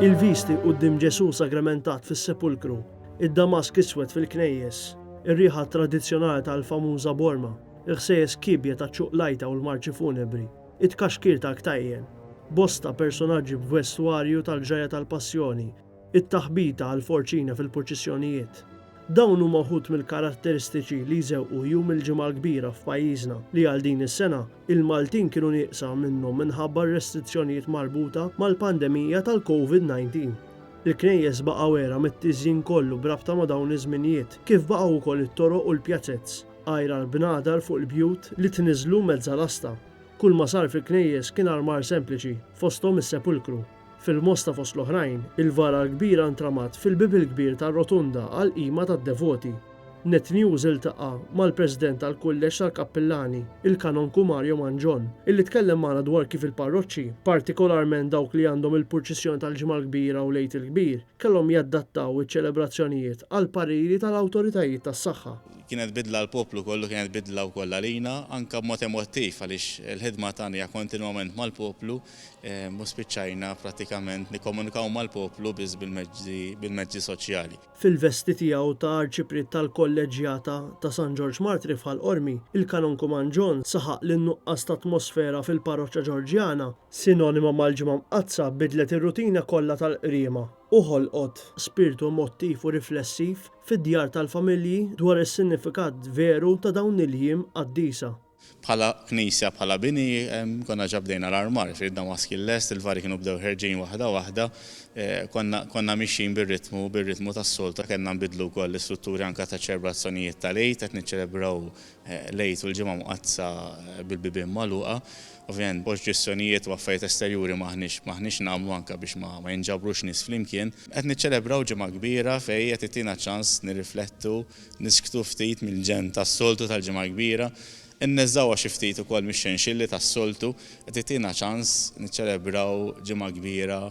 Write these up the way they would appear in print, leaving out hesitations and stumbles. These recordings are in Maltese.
Il-visti quddiem Ġesù sagramentat fis-sepulkru, id-damask iswed fil-knejjes, ir-riħa tradizzjonali tal-famuża borma, il-ħsejjes kiebja taċ-ċuqlajta u l-marċi funebri, it-tkaxkir tal-ktajjen, bosta personaġġi b'vestwarju tal-ġrajja tal-Passjoni, it-taħbita għall-forċina fil-purċissjonijiet. Dawn huma wħud mill-karatteristiċi li jżewqu Jum il-Ġimgħa l-Kbira f'pajjiżna li għal din is-sena, il-Maltin kienu nieqsa minnhom minħabba r-restrizzjonijiet marbuta mal-pandemija tal-Covid 19. Il-knejjes baqgħu għera mit-tiżjin kollu b'rabta ma' dawn iż-żminijiet, kif baqgħu wkoll it-toroq u l-pjazez, għajr għall-bnadar fuq il-bjut li tniżżlu mezza lasta. Kulma sar fil-knejjes kien armar sempliċi, fosthom is-sepulkru. Fil-Mosta fost l-oħrajn, il-vara l-kbira ntramat fil-bieb il-kbir tar-Rotunda għall-qima tad-devoti. Net News iltaqa' mal-President tal-Kulleġġ tal-Kappillani, il-Kanonku Mario Mangion, illi tkellem magħna dwar kif il-parroċċi, partikolarment dawk li għandhom il-purċissjoni tal-Ġimgħa l-Kbira u l-Għid il-Kbir, kellhom jadattaw iċ-ċelebrazzjonijiet għall-pariri tal-awtoritajiet tas-saħħa. Kienet bidla għall-poplu kollu, kienet bidla wkoll għalina, anke b'mod emottiv għaliex il-ħidma tagħna hija kontinwament mal-poplu u spiċċajna prattikament nikkomunikaw mal-poplu biss bil-mezzi soċjali. Fil-vesti tiegħu ta' Arċipriet tal-Kolleġġjata ta' San Ġorġ Martri f'Ħal Qormi, il-Kanonku Mangion saħaq li n-nuqqas ta' atmosfera fil-parroċċa Ġorġjana, sinonima mal-Ġimgħa Mqaddsa bidlet ir-rutina kollha tal-Qriema u ħolqot spirtu emottiv u riflessiv fid-djar tal-familji dwar is-sinifikat veru ta' dawn il-jiem qaddisa. Bħala knisja, bħala bini, konna ġa bdejna l-armar, jiġifieri d-damask kien lest, il-vari kienu bdew ħerġin waħda waħda, konna konna mixjin bir-ritmu, bir-ritmu tas-soltu. Kellna nbiddlu wkoll l-istrutturi anke taċ-ċelebrazzjonijiet tal-Għid, qed niċċelebraw l-Għid u l-Ġimgħa Mqaddsa bil-bibien magħluqa. Ovvjament poġġizzjonijiet u affarijiet esterjuri m'aħniex m'aħniex nagħmlu anke biex ma ma jinġabrux nies flimkien. Qed niċċelebraw Ġimgħa Kbira fejn qed ittina ċans nirriflettu, Nisktu ftit mill-ġenn tas-soltu tal-Ġimgħa l-Kbira, inneżżgħuha xi ftit ukoll mix-xenxilli tas-soltu, qed ittina ċans niċċelebraw Ġimgħa Kbira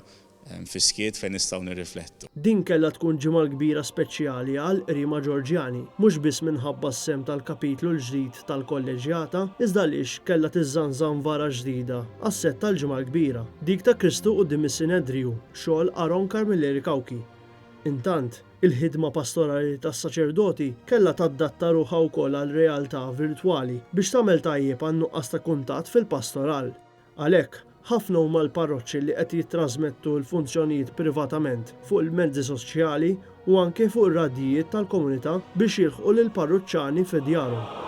fis-skiet fejn nistgħu nirriflettu. Din kellha tkun Ġimgħa l-Kbira speċjali għall-Qriema Ġorġjani, mhux biss minħabba s-sehem tal-kapitlu l-ġdid tal-Kolleġġjata, iżda għaliex kellha tiżżanżan vara ġdida għas-sett tal-Ġimgħa l-Kbira, dik ta' Kristu quddiem is-Sinedriju, xogħol Aaron Carmilleri Cauchi. Intant, il-ħidma pastorali tas-saċerdoti kellha tadatta ruħha wkoll għal realtà virtwali biex tagħmel tajjeb għan-nuqqas ta' kuntatt fil-pastoral. Għalhekk, ħafna huma l-parroċċi li qed jittrażmettu l-funzjonijiet privatament fuq il-mezzi soċjali u anke fuq ir-radjijiet tal-komunità biex jilħqu lill-parruċċani fi djarhom.